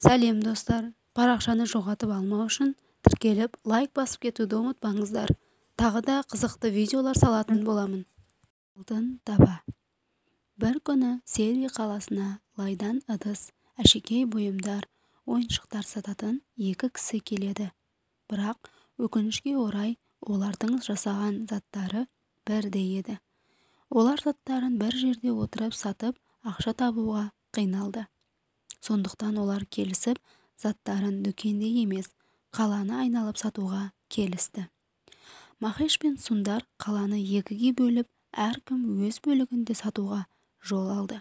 Сәлем, достар! Парақшаны жоғалтып алмау үшін тіркеліп, лайк басып кетуді ұмытпаңыздар. Тағы да қызықты видеолар салатын боламын. Алтын таба. Бір күні Селви қаласына лайдан ыдыс, әшекей бұйымдар, ойыншықтар сататын екі кісі келеді. Бірақ өкінішке орай, олардың жасаған заттары бірдей еді. Олар заттарын бір жерде отырып сатып, ақша табуға қиналды. Сондықтан олар келісіп, заттарын дүкенде емес, қаланы айналып сатуға келісті. Махеш пен Сундар қаланы екіге бөліп, әркім өз бөлігінде сатуға жол алды.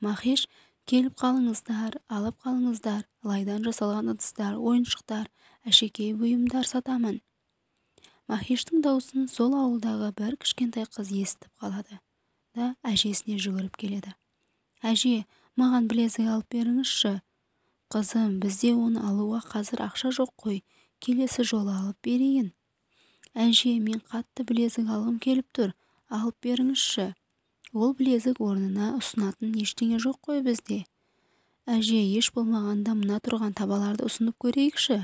Махеш: «Келіп қалыңыздар, алып қалыңыздар, лайдан жасалған ыдыстар, ойыншықтар, әшекей бұйымдар сатамын». Махештің даусын сол ауылдағы бір кішкентай қыз естіп қалады да, әжесіне жүгіріп келеді. «Әже, маған білезік алып беріңізші». «Қызым, бізде оны алуға қазір ақша жоқ қой, келесі жолы алып берейін». «Әже, мен қатты білезік алғым келіп тұр, алып беріңізші». «Ол білезік орнына ұсынатын ештеңе жоқ қой бізде». «Әже, еш болмағанда мына тұрған табаларды ұсынып көрейікші».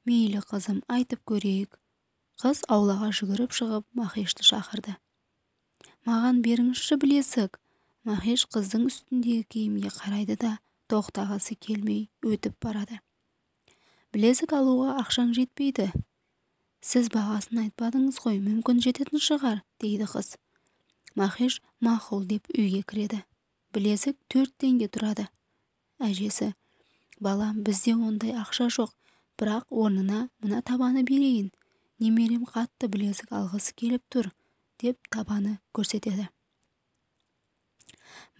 «Мейлі, қызым, айтып көрейік». Қыз аулаға жүгіріп шығып, Махешті шақырды: «Маған беріңізші білезік». Махеш қыздың үстіндегі киімге қарайды да, тоқтағысы келмей өтіп барады. «Білезік алуға ақшаң жетпейді». «Сіз бағасын айтпадыңыз ғой, мүмкін, жететін шығар», — дейді қыз. Махеш «мақұл» деп үйге кіреді. Білезік 4 теңге тұрады. Әжесі: «Балам, бізде ондай ақша жоқ, бірақ орнына мына табаны берейін, немерем қатты білезік алғысы келіп тұр», — деп табаны көрсетеді.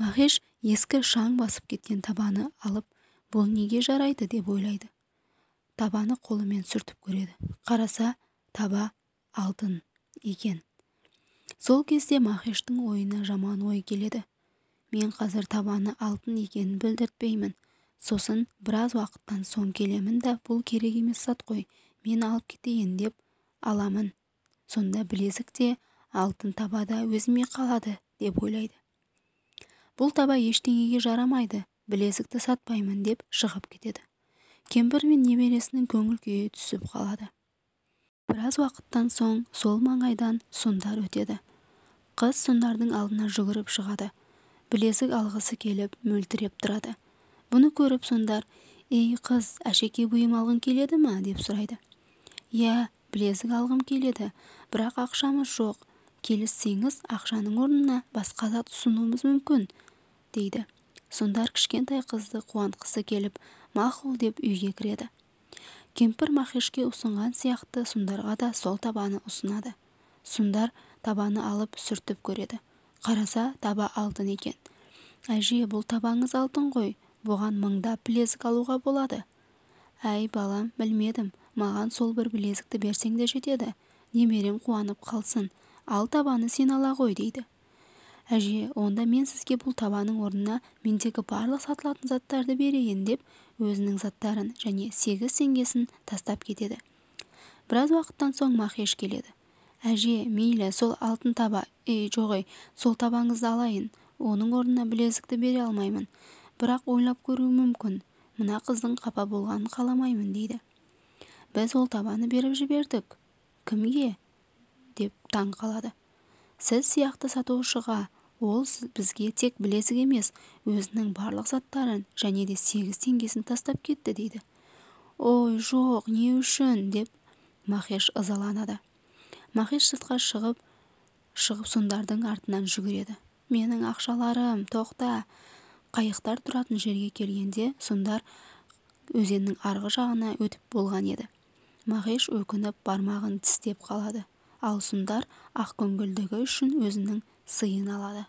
Махеш ескі, шаң басып кеткен табаны алып, бұл неге жарайды деп ойлайды. Табаны қолымен сүртіп көреді. Қараса, таба алтын екен. Сол кезде Махештің ойына жаман ой келеді. «Мен қазір табаны алтын екенін білдіртпеймін. Сосын біраз уақыттан соң келемін да, бұл керек емес зат қой, мен алып кетейін деп аламын. Сонда білезік те, алтын таба да өзіме қалады», — деп ойлайды. «Бұл таба ештеңеге жарамайды, білезікті сатпаймын», — деп шығып кетеді. Кемпір мен немересінің көңіл күйі түсіп қалады. Біраз уақыттан соң сол маңайдан Сундар өтеді. Қыз Сундардың алдына жүгіріп шығады. Білезік алғысы келіп, мөлтіреп тұрады. Бұны көріп, Сундар: «Ей, қыз, әшекей бұйым алғың келеді ма?» — деп сұрайды. «Иә, білезік алғым келеді, бірақ ақшамыз жоқ. Келіссеңіз, ақшаның орнына басқа зат ұсынуымыз мүмкін», — дейді. Сундар кішкентай қызды қуантқысы келіп, «мақұл» деп үйге кіреді. Кемпір Махешке ұсынған сияқты Сундарға да сол табаны ұсынады. Сундар табаны алып, сүртіп көреді. Қараса, таба алтын екен. «Әже, бұл табаңыз алтын ғой, бұған мыңдап білезік алуға болады». «Әй, балам, білмедім. Маған сол бір білезікті берсең де жетеді, немерем қуанып қалсын. Ал табаны сен ала ғой», — дейді. «Әже, онда мен сізге бұл табаның орнына мендегі барлық сатылатын заттарды берейін», — деп, өзінің заттарын және 8 теңгесін тастап кетеді. Біраз уақыттан соң Махеш келеді. «Әже, мейлі, сол алтын таба, ей, жоқ, ей, сол табаңызды алайын. Оның орнына білезікті бере алмаймын, бірақ ойлап көруім мүмкін. Мына қыздың қапа болғанын қаламаймын», — дейді. «Біз ол табаны беріп жібердік». «Кімге?» — деп таң қалады. «Сіз сияқты сатушыға. Ол бізге тек білезік емес, өзінің барлық заттарын және де 8 теңгесін тастап кетті», — дейді. «Ой, жоқ, не үшін?» — деп Махеш ызаланады. Махеш сыртқа шығып, Сундардың артынан жүгіреді: «Менің ақшаларым, тоқта!» Қайықтар тұратын жерге келгенде, Сундар өзеннің арғы жағына өтіп болған еді. Махеш өкініп, бармағын тістеп қалады. Ал Сундар ақкөңілдігі үшін өзінің сыйын алады.